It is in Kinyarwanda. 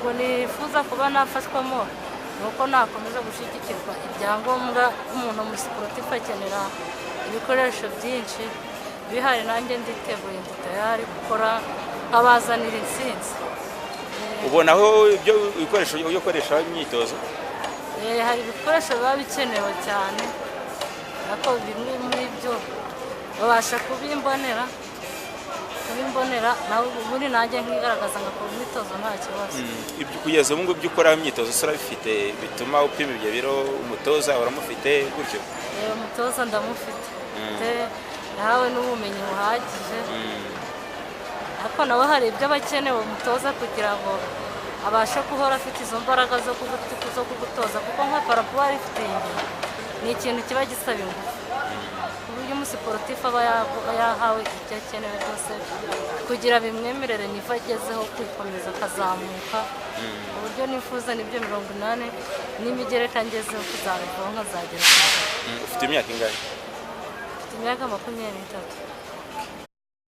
Yego, nifuza kuba nafashwamo ni uko nakomeza gushyigikirwa ibyangombwa. Umuntu umusiporutifu akenera ibikoresho byinshi bihari, nanjye nditeguye, ndi tayari gukora nkabazanira intsinzi. Ubona aho ibyo ibikoresho byo gukoresha imyitozo? Hari ibikoresho biba bikenewe cyane, ariko bimwe muri byo babasha kubimbonera, nawe ubundi nanjye nkigaragaza ngakora imyitozo nta kibazo. Ibyo kugeza ubu ngubu ibyo ukora imyitozo se urabifite bituma upima ibyo biro? Umutoza uramufite gutyo? Umutoza ndamufite. Yahawe n'ubumenyi buhagije, ariko nawe hari ibyo aba akenewe umutoza kugira ngo abashe guhora afite izo mbaraga zo kugutoza, kuko nka parapowerlifting ni ikintu kiba gisaba ingufu, ku buryo umusiporutifu aba yahawe ibyo akenewe byose kugira bimwemerere niva agezeho kwikomeza akazamuka, ku buryo nifuza nibyo 80 n'imigereka ngezeho kuzabivaho nkazagera ku 100. Ufite imyaka ingahe? Mfite imyaka 23.